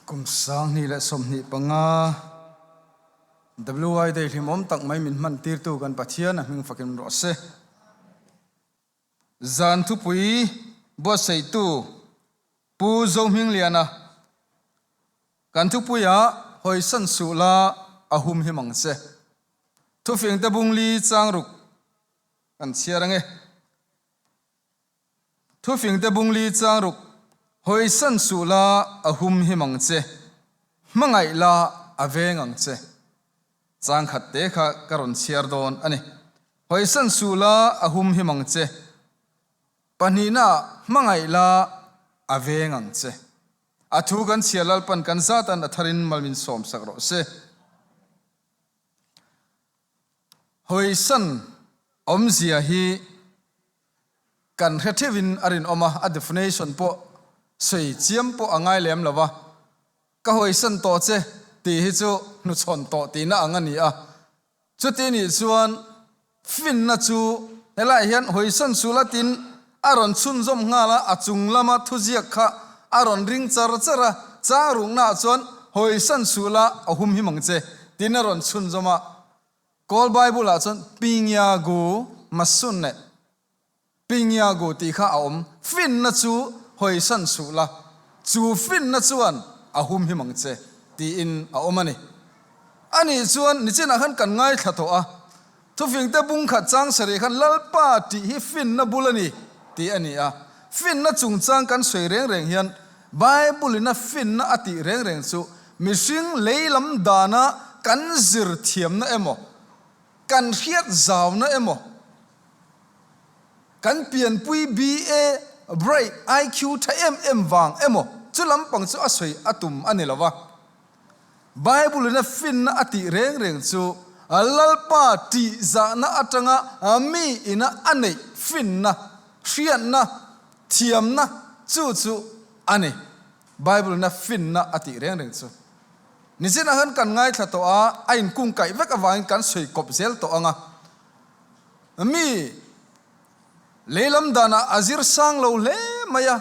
Kum 2025 WY Day hlimawm tak mai min hman tirtu kan Pathian a hming fakin rawh se. Zan thupui buatsaihtu Pu Zohmingliana kan thupuiah hawisan suh la a hum him ang che. Thufingte bungli changruk kan chhiar ange. Thufingte bungli changruk hawisan suh la a hum him ang che, hmangaih la a veng ang che. Changkhat te kha ka rawn chhiar dawn a ni. Hawisan suh la a hum him ang che, pahnihna ah hmangaih la a veng ang che. A thu kan chhiar Lalpan kan zatan a tharin malmin sawmsak rawh se. Hawisan awmzia hi kan hre theuhin a rinawm a, a definition pawh sawi chiam pawh a ngai lem lo va, ka hawisan tawh che tih hi chu hnuchhawn tawh tihna ang a ni a, chuti nih chuan finna chu helaiah hian hawisan sul atin a rawn chhunzawm nghal a, a chung lama thuziak kha a rawn ring char char a, chang ruknaah chuan hawisan sul a a humhim ang che tiin a rawn chhunzawm a. Kawl Bible ah chuan Pingyagu Masunne, Pingyagu tih kha a awm, finna chu hawisan suh la, chu finna chuan a humhim ang che tiin a awm a ni. Anih chuan nichinah khan kan ngaithla tawh a, Thufingte bungkhat chang sarih khan Lalpa tih hi finna bul a ni tih a ni a, finna chungchang kan sawi reng reng hian Bible in a finna a tih reng reng chu mihring lei lam dana kan zir thiamna emaw, kan hriat zauna emaw, kan pianpui BA, Bright, IQ tha em em vang emaw chu lampang chu a sawi a tum a ni lo va. Bible in a finna a tih reng reng chu Lalpa tihzahna atanga mi ina a neih finna, hriatna, thiamna chu chu a ni. Bible in a finna a tih reng reng chu. Nichinah khan kan ngaithla tawh a, a inkungkaih vek avangin kan sawi kawp zel tawh ang a. Mi leilam danah a zir sang lo hle mai a,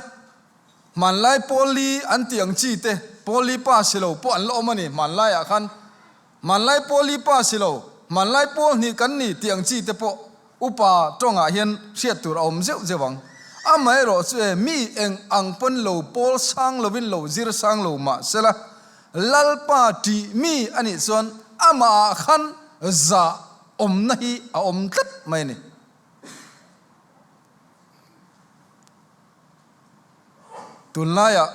hmanlai Paul-i an tih ang chi te, Paul-i pa si lo pawh an la awm a ni hmanlaiah khan. Hmanlai Paul-i pa si lo, hmanlai Paul hnih kan ni tih ang chi te pawh upa tawngah hian hriat tur a awm zeuh zeuh ang. Amaherawh chu e, mi eng ang pawn lo pawl sang lovin lo zir sang lo mah sela, Lalpa tih mi a nih chuan amahah khan zah awmna hi a awm tlat mai a ni. Tunlaiah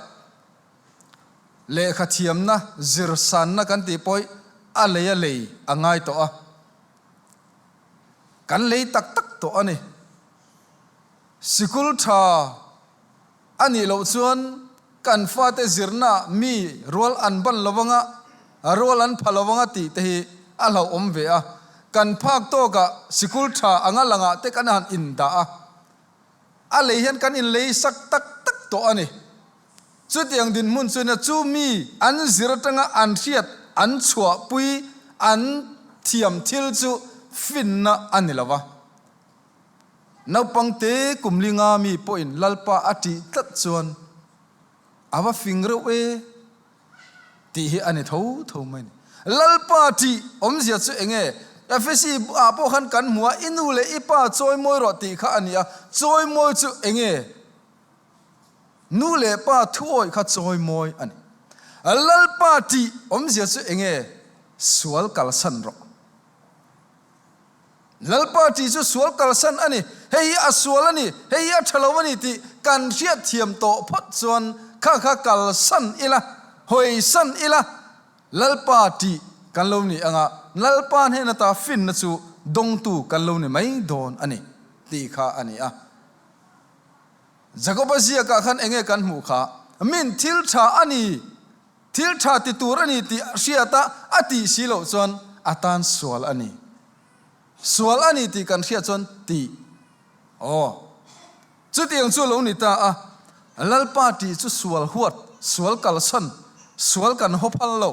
lehkha thiamna zir sanna kan tih pawh hi a lei a lei a ngai tawh a, kan lei tak tak tawh a ni. Sikul tha a nih loh chuan kan fate zirnaah mi rual an ban lo vanga, rual an pha lo vanga tih te hi a hlauhawm ve a. Kan phak tawkah sikul tha anga langah te kan han indah a. A lei hian kan inlei sak tak tak tawh a ni. Chutiang dinhmun chuan chu mi an zir atanga an hriat, an chhuahpui, an thiam thil chu finna a ni lo va. Naupangte kum linga mi pawhin Lalpa a tih tlat chuan a va fing reuh e. Tih hi a ni tho tho mai a ni. Lalpa tih awmzia chu eng nge? Efesi ah pawh khan kan hmu a, i nu leh i pa chawimawi rawh tih kha a ni a, chawimawi chu eng nge? Nu leh pa thuawih kha chawimawi a ni. Lalpa tih awmzia chu eng nge? Sual kalsan rawh. Lalpa tih chu sual kalsan a ni, hei hi a sual a ni, hei hi a tha lo a ni tih kan hriatthiam tawh phawt chuan kha kha kalsan ila, hawisan ila, Lalpa tih kan lo ni anga Lalpa hnen ata finna chu dawngtu kan lo ni mai dawn a ni tih kha a ni a. Jakoba ziakah khan enge kan hmuh kha? Min thil tha a ni. Thil tha ti tur a ni tih hriat a, a tih si loh chuan a tan sual a ni. Sual a ni tih kan hriat chuan tih. Aw. Chutiang chu a lo ni ta a, Lalpa tih chu sual huat, sual kalsan, sual kan haw phal lo.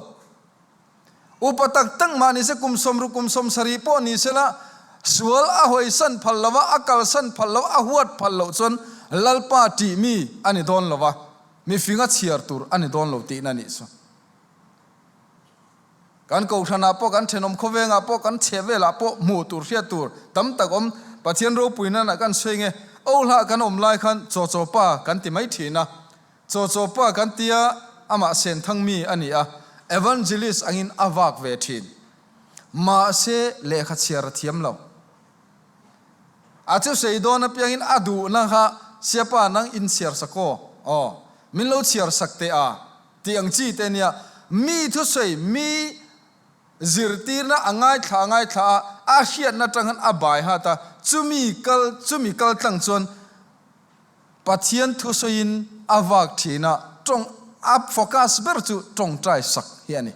Upa tak tak mah ni se, kum sawmruk kum 70 pawh ni se la, sual a hawisan phal lo a, a kalsan phal lo a, a huat phal loh chuan Lalpa tih mi a ni dawn lo va. Mifing a chhiar tur a ni dawn lo tihna a nih chu. Kan kohhranah pawh, kan thenawm khawvengah pawh, kan chheh velah pawh hmuh tur hriat tur tam tak awm. Pathian ropui nana kan sawi nge, Ohlah kan awm lai khan chaw chaw pa kan ti mai thin a. Chaw chaw pa kan tia amah senthang mi a ni a, evangelist angin a vak ve thin. Mahse lehkha chhiar a thiam lo. A chu sei dawn apiangin a duhna kha Siapa nang in chhiar sak aw, aw, min lo chhiar sak teh a tih ang chi te nia. Mi thusawi, mi zirtirna a ngaithla a ngaithla a, a hriatna atang khan a bai hat a, chumi kal, chumi kal tlang chuan Pathian thusawiin a vak thin a, tawng, a focus ber chu tawngtai sak hi a ni.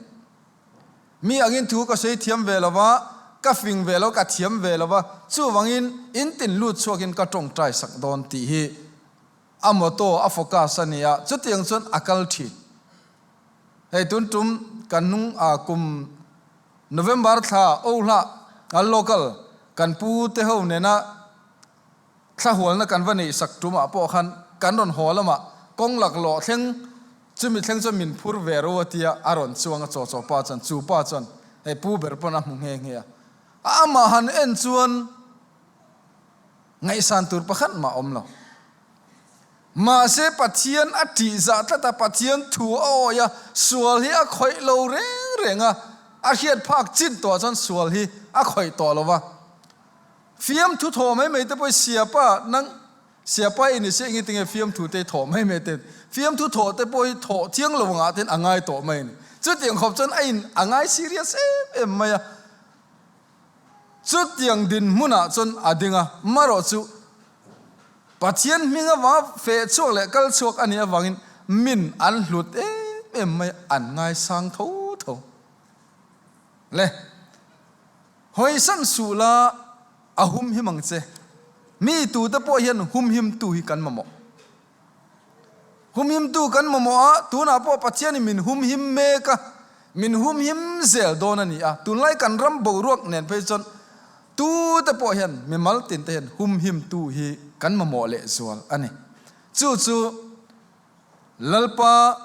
Mi angin thu ka sawi thiam ve lo va, ka fing ve lo, ka thiam ve lo va, chuvangin in tin lut chhuakin ka tawngtai sak dawn tih hi a motto, a focus a ni a, chutiang chuan a kal thin. Hei tun tum kan hnung ah kum November thla Ohlah local kan pu te ho nena Thla hualna kan va neih sak tumah pawh khan kan rawn haw lamah kawng laklawh thleng chumi thleng chuan min phur ve ro a tia a rawn chuang a chaw chaw pa chuan chu pa chuan hei pu ber pawn a hmu nghe nghe a. Amah han en chuan ngaihsan tur pakhat mah a awm lo. Mahse Pathian a tih zah tlat a, Pathian thu a awih a, sual hi a khawih lo reng reng a, a hriat phak chin tawh chuan sual hi a khawih tawh lo va. Fiamthu thawh mai mai te pawh i siapa nang siapa i ni si enge tinge fiamthu te i thawh mai mai te fiamthu thawh te pawh hi thawh chiang lo angah ten a ngai tawh mai a ni. Chutiang khawp chuan a in a ngai serious em em mai a. Chutiang dinhmunah chuan a ding a, marawh chu Pathian hming avanga feh chhuak leh kal chhuak a nih avangin min an hlut em em mai a, an ngaisang tho tho. Le. Hawisan suh la, a humhim ang che. Mi tute pawh hian humhimtu hi kan mamawh. Humhimtu kan mamawh a, tunah pawh Pathianin min humhim mek a, min humhim zel dawn a ni a. Tunlai kan ram boruak nen phei chuan tute pawh hian mimal tinte hian humhimtu hi kan mamawh lehzual a ni. Chu chu Lalpa.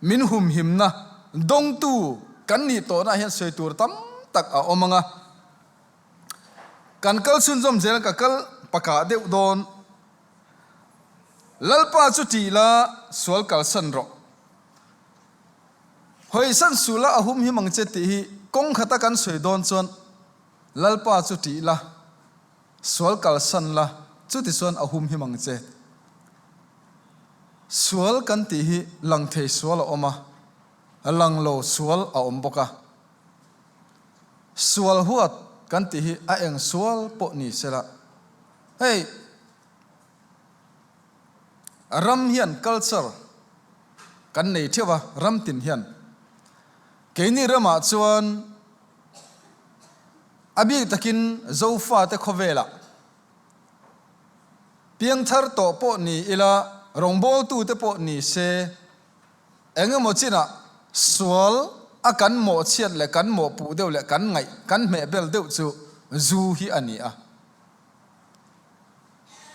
Min humhimna dawngtu kan nih tawhna hian sawi tur tam tak a awm ang a. Kan kal chhunzawm zel ka kal pakah deuh dawn. Lalpa chu tih la sual kalsan rawh. Hawisan suh la a humhim ang che tih hi kawng khata kan sawi dawn chuan Lalpa chu tih la sual kalsan la chutichuan a humhim ang che. Sual kan tih hi lang thei sual a awm a, lang lo sual a awm bawk a. Sual huat kan tih hi a eng sual pawh ni sela, hei ram hian culture kan nei theuh a, ram tin hian. Keini ramah chuan a bik takin Zofate khawvelah, Piangthar tawh pawh ni ila, rawngbawltute pawh ni se, eng emaw chinah sual a kan mawhchhiat leh kan mawhpuh deuh leh kan ngaih, kan hmehbel deuh chu zu hi a ni a.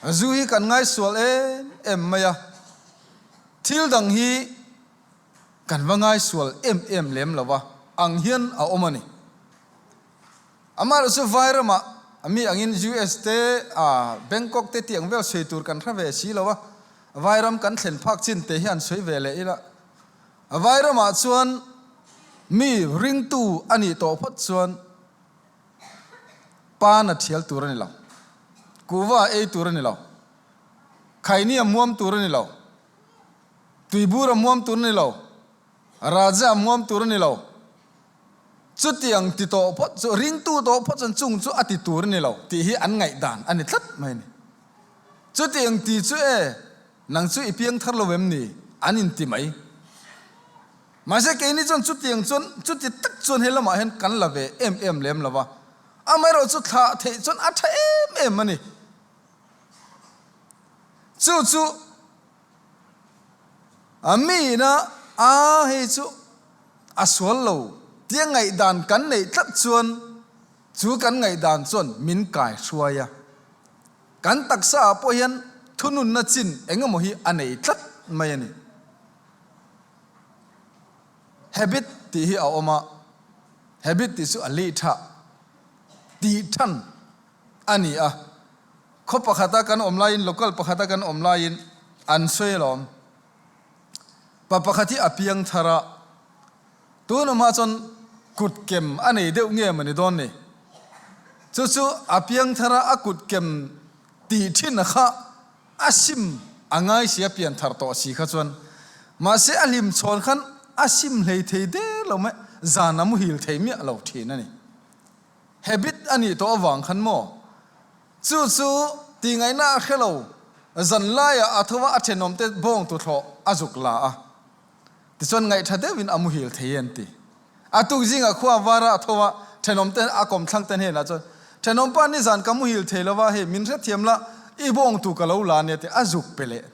Zu hi kan ngaisual em em mai a, thil dang hi kan va ngaisual em em lem lo a ang hian a awm a ni. Amaherawhchu vai ramah mi angin US te, Bangkok te tih ang vel sawi tur kan hre ve si lo a, vai ram kan thlen phak chin te hian sawi ve leh ila. Vai ramah chuan mi ringtu a nih tawh phawt chuan pan a thial tur a ni lo, kuhva a ei tur a ni lo, khaini a muam tur a ni lo, tuibur a muam tur a ni lo, raja a muam tur a ni lo. Chutiang ti tawh phawt chu, ringtu tawh phawt chuan chung chu a ti tur a ni lo tih hi an ngaihdan a ni tlat mai a ni. Chutiang ti chu e, nang chu i piang thar lo em ni? An inti mai. Mahse keini chuan chutiang chuan, chuti tak chuan he lamah hian kan la ve em em lem lo va. Amaherawh chu thlah theih chuan a tha em em a ni. Chu chu. A miina a hei chu a sual lo tia ngaihdan kan neih tlat chuan chu kan ngaihdan chuan min kai hruai a. Kan taksa ah pawh hian thununna chin eng emaw hi a nei tlat mai a ni. Habit tih hi a awm a. Habit tih chu a lih tha tih than a ni a. Khaw pakhata kan awm laiin, local pakhata kan awm laiin an sawi alawm. Pa pakhat hi a piang thar a, tun awmah chuan kut kem a nei deuh nge mawni dawn ni. Chu chu a piang thar a, a kut kem tih thin a kha a sim a ngai si, a pian thar tawh si kha chuan. Mahse a hlim chhawn khan a sim hlei thei der lo mai, zan a muhil thei miah lo thin a ni. Habit a nih tawh avang khan maw? Chu chu tihngaihna a hre lo, zan laiah a tho a, a thenawmte bawng tuthlawh a zuk la a. Tichuan ngaihtha deuhin a muhil thei an ti. A tuk zingah khua vara a tho a, thenawmte a kawmthlangte hnenah chuan, Thenawmpa nizan ka muhil thei lo va, hei min hrethiam la, i bawngtu ka lo la ania ti a zuk pe leh.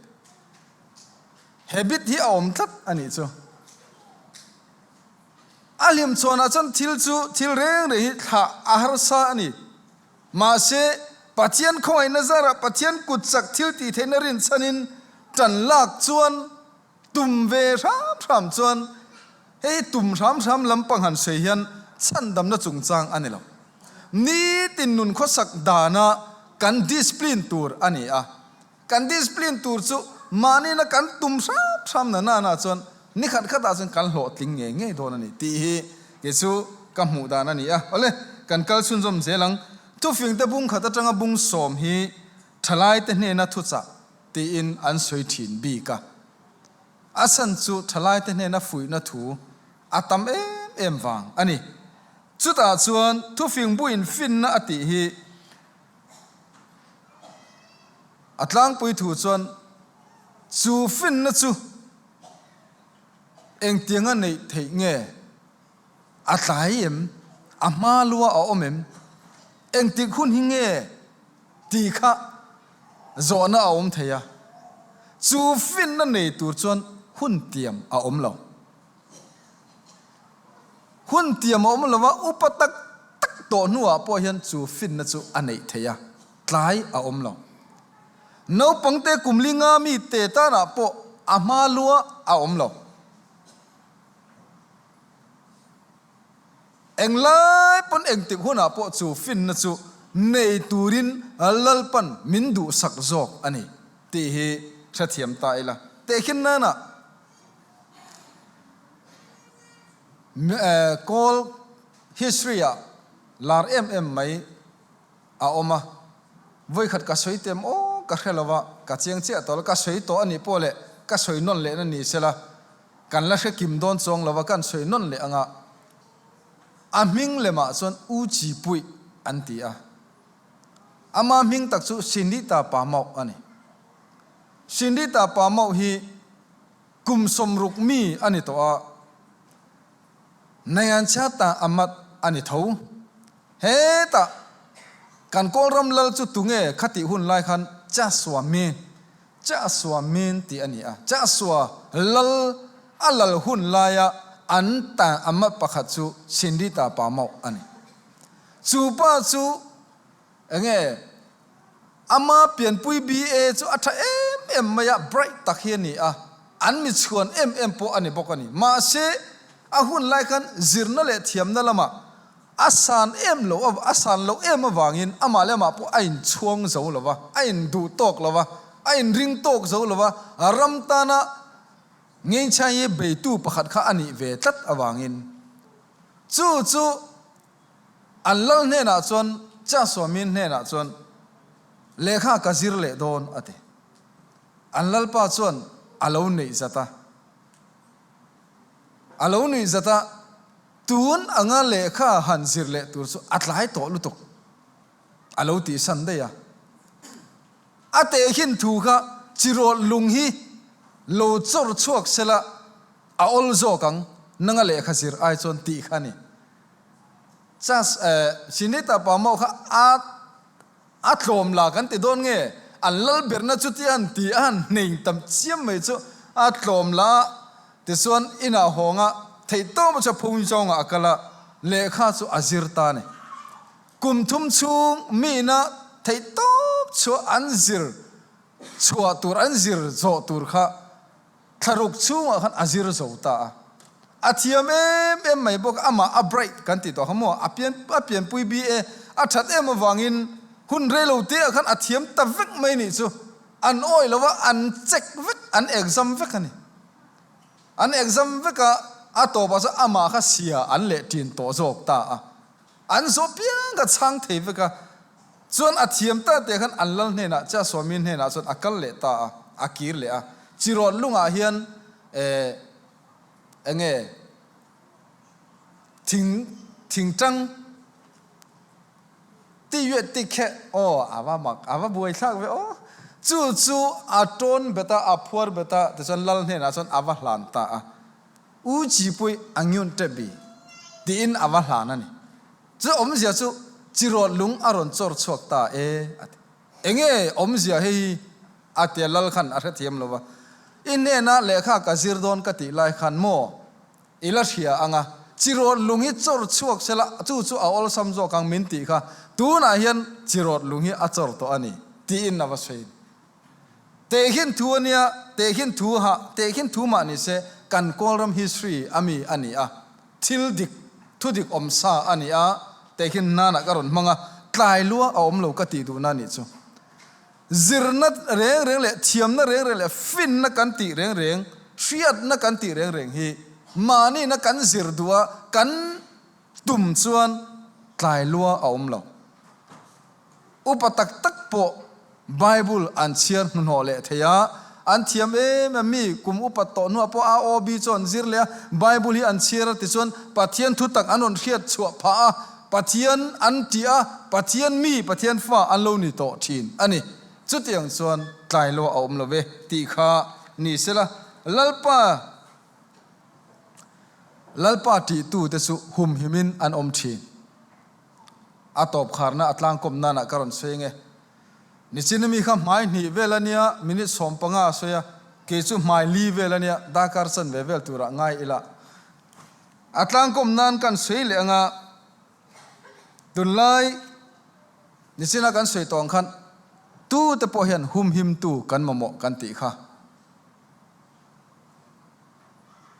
Habit hi a awm tlat a nih chu. A hlimchhawnah chuan thil chu thil reng reng hi thlah a harsa a ni. Mahse, Pathian khawngaihna zarah Pathian kut chak thil tih theihna rinchhanin tan lak chuan tum ve hram hram chuan hei tum hram hram lampang han sawi hian chhandamna chungchang a ni lo. Nitin nun khawsak dana kan discipline tur a ni a. Kan discipline tur chu mahnina kan tum hram hram na nana chuan ni khat khatah chuan kan hlawhtling ngei ngei dawn a ni tih hi kei chu ka hmuh dan a ni a. Awle, kan kal chhunzawm zel ang. Thufingte bung khat atanga bung sawm hi thalaite hnena thuchah tiin an sawi thin bik a. A chhan chu thalaite hnena fuihna thu a tam em em vang a ni. Chutah chuan thufing buin finna a tih hi A tlangpui thu chuan chu finna chu engtianga neih theih nge? A tlai em? A hma lua a awm em? Engtik hun hi nge tih kha zawhna a awm thei a. Chu finna nei tur chuan hun tiam a awm lo. Hun tiam a awm lo a, upa tak tak tawh hnuah pawh hian chu finna chu a neih theih a, tlai a awm lo. Naupangte kum li nga mi te tanah pawh a hma lua a awm lo. Englai pawn engtik hunah pawh chu finna chu nei turin Lalpan min duhsak zawk a ni tih hi hrethiam ta ila. Tehkhin nana. Kawl history ah lar em em mai a awm a, vawikhat ka sawi tem aw ka hre lo a, ka chiang chiah tawh lo, ka sawi tawh a nih pawh leh ka sawi nawn lehna ni sela kan la hre kim dawn chuang lo a, kan sawi nawn leh anga a hming lemah chuan U Chi Puih an ti a, ama hming tak chu Sinita Pa Mauh a ni. Sinita Pa Mauh hi Kum 60 mi a ni tawh a, Nayanchata Ahmad a ni tho. Hetah kan Kawlram lal chu tunge khatih hun lai khan Chasua Min, Chasua Min tih a ni a. Chasua lal a lal hun laia an ta Ahmad pakhat chu Sindita Pa Mauh a ni. Chu pa chu Enge ama pianpui BA chu a tha em em mai a, bright tak hi a ni a, an mi chhuan em em pawh a ni bawk a ni. Mahse, a hun lai khan zirna leh thiamna lamah a san em lo, a san loh em avangin amah leh amah pawh a inchhuang zo lo va, a induh tawk lo va, a inring tawk zo lo va, ram tana Ngeinchai beitu pakhat kha a nih ve tlat avangin chu chu An lal hnenah chuan Chasuamin hnenah chuan lehkha ka zir leh dawn a ti. An lalpa chuan a lo neih zat a. A lo nuih zat a, tun anga lehkha han zir leh tur chu a tlai tawh lutuk a lo tihsan daih a. A tehkhin thu kha chirawlh lung hi lo chawr chhuak sela a awl zawk ang, nanga lehkha zir ai chuan tih kha a ni. Chas eh Sinita pa maw kha a a tlawm la kan ti dawn nge? An lal berna chu tia han ti a han hneng tam chiam mai chu a tlawm la tichuan inah hawnga theihtawp a chu phung zawngah a kal a, lehkha chu a zir ta a ni. Kum thum chhung miina theihtawp chhuah an zir chhuah tur an zir zawh tur kha Thlaruk chhungah khan a zir zo ta a. A thiam em em mai bawk a, amah a bright kan tih tawh kha maw, a pian a pianpui BA a that em avangin hun reilo te ah khan a thiam ta vek mai nih chu an awih lo a, an check vek, an exam vek a ni. An exam vek a, a tawpah chuan amah kha sia an leh ṭin tawh zawk ta a. An zawh piang kha chhang thei vek a, chuan a thiam ta teh khan an lal hnenah Chia Swami hnenah chuan a kal leh ta a, a kir leh a. Chirawt lungah hian eh enge thing thingtang ti yuet ti kheh aw a va mak a va buai thlak ve aw. Chu chu a tawn bet a, a phuar bet a, tichuan lal hnenah chuan a va hlan ta a. U Chipui a ngiun tep bi tiin a va hlan a ni. Chu awmzia chu Chirawt lung a rawn chawr chhuak ta e a ti. Enge awmzia hei hi a tia lal khan a hrethiam lo va. I hnena lehkha ka zir dawn ka tih lai khan maw i la hria ang a, Chirawt lung hi chawr chhuak se la chu chu a awlsam zawk ang min tih kha tunah hian Chirawt lung hi a chawr tawh a ni tiin a va sawi. Tehkhin thu a nia, tehkhin thu ha, tehkhin thu mah ni se, kan Kawlram history a mi a ni a, thil dik, thu dik awm sa a ni a, tehkhin hnanah ka rawn hmang a, tlai lua a awm lo ka tih duhna a nih chu. Zirna reng reng leh thiamna reng reng leh finna kan tih reng reng, hriatna kan tih reng reng hi mahnina kan zir duh a, kan tum chuan tlai lua a awm lo. Upa tak tak pawh Bible an chhiar hnuhnawh leh thei a, an thiam em em mi kum upat tawh hnuah pawh AOB chu an zir leh a, Bible hi an chhiar a tichuan Pathian thu tak an rawn hriat chhuah phah a, Pathian an tih a, Pathian mi, Pathian fa an lo ni tawh thin a ni. Chutiang chuan tlai lo a awm lo ve tih kha ni sela, Lalpa Lalpa tihtute chu humhimin an awm thin. A tawp kharna a tlangkawm nanah ka rawn sawi nge. Nichin mi kha hmai hnih vel a nia, minute 15 a sawi a, kei chu hmai li vel a nia, darkar chanve vel turah ngai ila. A tlangkawm nan kan sawi leh anga tunlai nichina kan sawi tawng khan tute pawh hian humhimtu kan mamawh kan tih kha.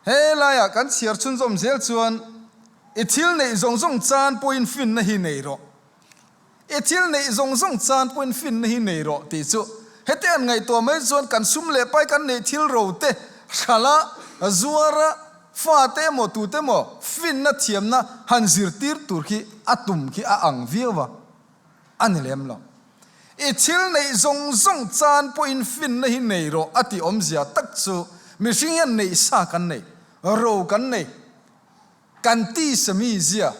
He laiah kan chhiar chhunzawm zel chuan i thil neih zawng zawng chan pawhin finna hi nei rawh. I thil neih zawng zawng chan pawhin finna hi nei rawh tih chu heti an ngaihtuah mai chuan kan sum leh pai kan neih thil ro te hrala zuara fate emaw tute emaw finna thiamna han zirtir tur khi a tum khi a ang viau a. A ni lem lo. I thil neih zawng zawng chan pawhin finna hi nei rawh a tih awmzia tak chu mihring hian neih sa kan nei, ro kan nei, kan tisa mi zia.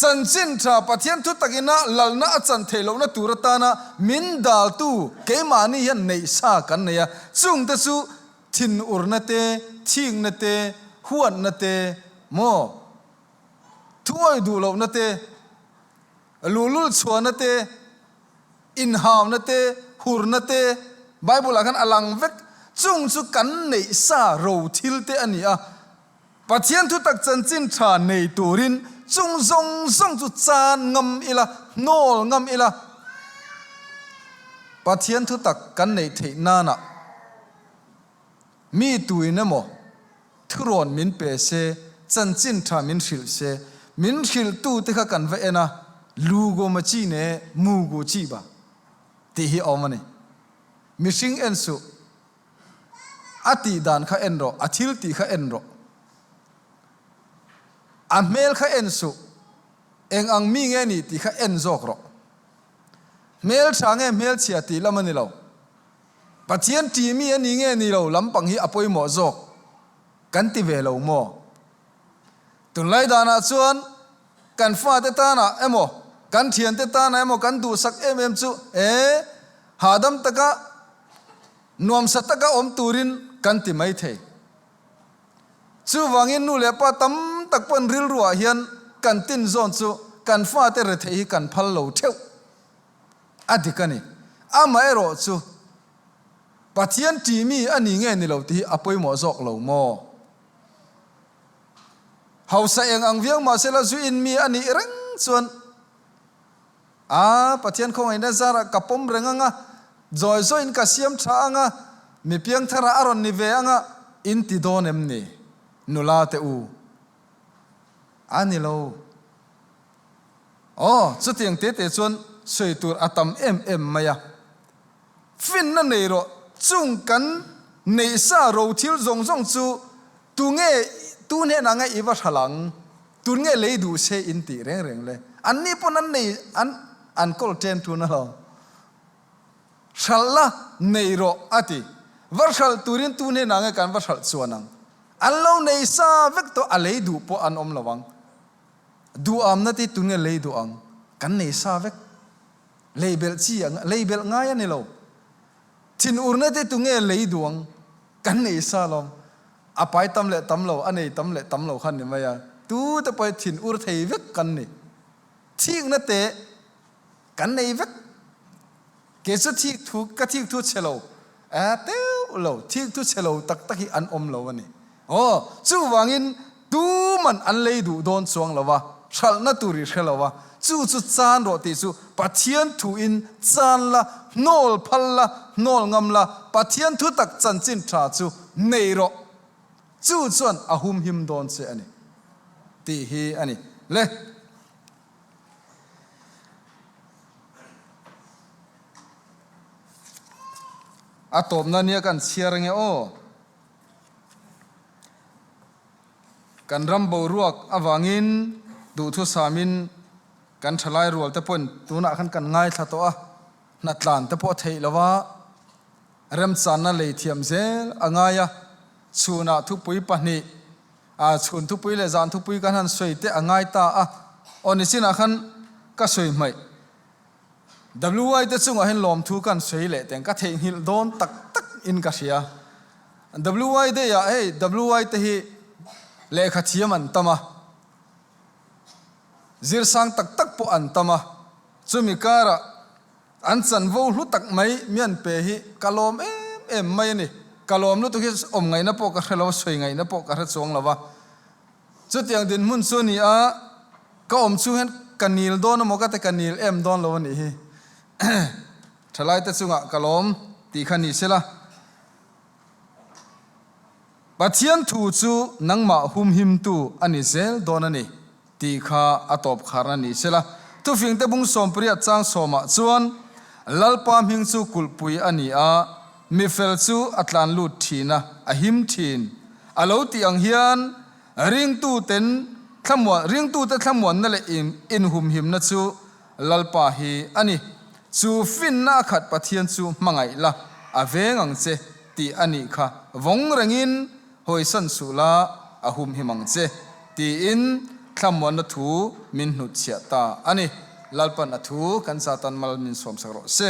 Chanchin tha Pathian thu takina lalna a chan theih lohna tur atana min daltu keimahni hian neih sa kan nei a, chungte chu thinurna te, thikna te, huatna te, maw? Thuawi duh lohna te, luhlul chhuahna te, inhauna te, hurna te, Bible ah khan a lang vek. Chung chu kan neih sa ro thil te a ni a. Pathian thutak chanchin tha nei turin chung zawng zawng chu chan ngam ila, hnawl ngam ila. Pathian thutak kan neih theih nanah mi tuin emaw, Thurawn min pe se, chanchin tha min hrilh se, min hrilhtu te kha kan va en a, lu go ma chi ne mu gu chi ba tih hi a awm a ni. Mihring en suh, a tih dan kha en rawh, a thil tih kha en rawh, a hmel kha en suh, eng ang mi nge ni tih kha en zawk rawh. Hmel tha nge hmel chhia tih lam a ni lo. Pathian ṭih mi a ni nge ni lo lampang hi a pawimawh zawk kan ti ve lo maw? Tunlai danah chuan kan fate tanah emaw, kan thiante tanah emaw kan duhsak em em chu e, hahdam taka, nuamsa taka awm turin kan ti mai thei. Chuvangin nu leh pa tam tak pawn rilruah hian kan tin zawn chu kan fate retheih hi kan phal lo theuh. A dik a ni. Amaherawh chu Pathian ṭih mi a ni nge ni lo tih hi a pawimawh zawk lo maw? Hausa eng ang viau mah sela zu in mi a nih reng chuan a Pathian khawngaihna zarah ka pawm reng ang a, zawi zawiin ka siam tha ang a, mi piangtharah a rawn ni ve ang a. In ti dawn em ni, nula te u? A ni lo. Aw, chutiang te te chuan sawi tur a tam em em mai a. Finna nei rawh, chung kan neih sa ro thil zawng zawng chu tunge tu hnenah nge i va hral ang, tun nge lei duh se in tih reng reng le. Anni pawn an nei an an kawl ṭen ṭun alawm. Hralh la, nei rawh, a ti. Va hralh turin tu hnenah nge kan va hralh chuan ang? An lo nei sa vek tawh, a lei duh pawh an awm lo ang. Duhamna te tun nge lei duh ang? Kan nei sa vek. Lei belh chi ang, lei belh ngai a ni lo. Thinurna te tu nge lei duh ang? Kan nei sa lawm. A pai tam leh tam lo, a nei tam leh tam lo kha ni mai a. Tu te pawh hi thinur thei vek kan ni. Thikna te Kan nei vek. Kei chu thik thu, ka thik thu chhe lo eh teuh lo, thik thu chhe lo tak tak hi an awm lo a ni. Aw, chuvangin tuman an lei duh dawn chuang lo a, hralhna tur i hre lo a, chu chu chan rawh tih chu Pathian thuin chan la, hnawl phal la, hnawl ngam la, Pathian thu tak chanchin tha chu nei rawh. Chu chuan a humhim dawn che a ni tih hi a ni. Le. A tawpna nia kan chhiar ange aw. Kan ram boruak avangin duhthusamin kan thalai rual te pawhin tunah khan kan ngaithla tawh a, hnatlan te pawh a theih lo a, remchanna lei thiam zel a ngai a, chhunah thupui pahnih A chhun thupui leh zan thupui kan han sawi te a ngai ta a, aw nichinah khan ka sawi hmaih. WY te chungah hian lawmthu kan sawi leh teng ka theihnghilh dawn tak tak in ka hria. WY day ah hei WY te hi lehkha thiam an tam a, zirsang tak tak pawh an tam a, chumi karah An chanvo hlu tak mai mian pe hi ka lawm em em mai a ni. Ka lawm lutuk hi awm ngaihna pawh ka hre lo a, sawi ngaihna pawh ka hre chuang lo va. Chutiang dinhmun chu a ni a, ka awm chhung hian ka nil dawn emaw ka ti ka nil em dawn lo a nih hi. Thalaite chungah ka lawm tih kha ni sela. Pathian thu chu nangmah humhimtu a ni zel dawn a ni tih kha a tawp kharna ni sela. Thufingte bung sawmpariat chang sawmah chuan, Lalpa hming chu kulhpui a ni a, mi fel chu a tlan lut thin a, a him thin. A lo tih ang hian ringtuten thlamuan ringtute thlamuanna leh inhumhimna chu Lalpa hi a ni. Chu finna a khat Pathian chu hmangaih la, a veng ang che. Tih a nih kha vawng rengin hawisan suh la a humhim ang che, tiin thlamuanna thu min hnutchhiah ta a ni. Lalpan a thu kan Satan mal min sawmsak rawh se.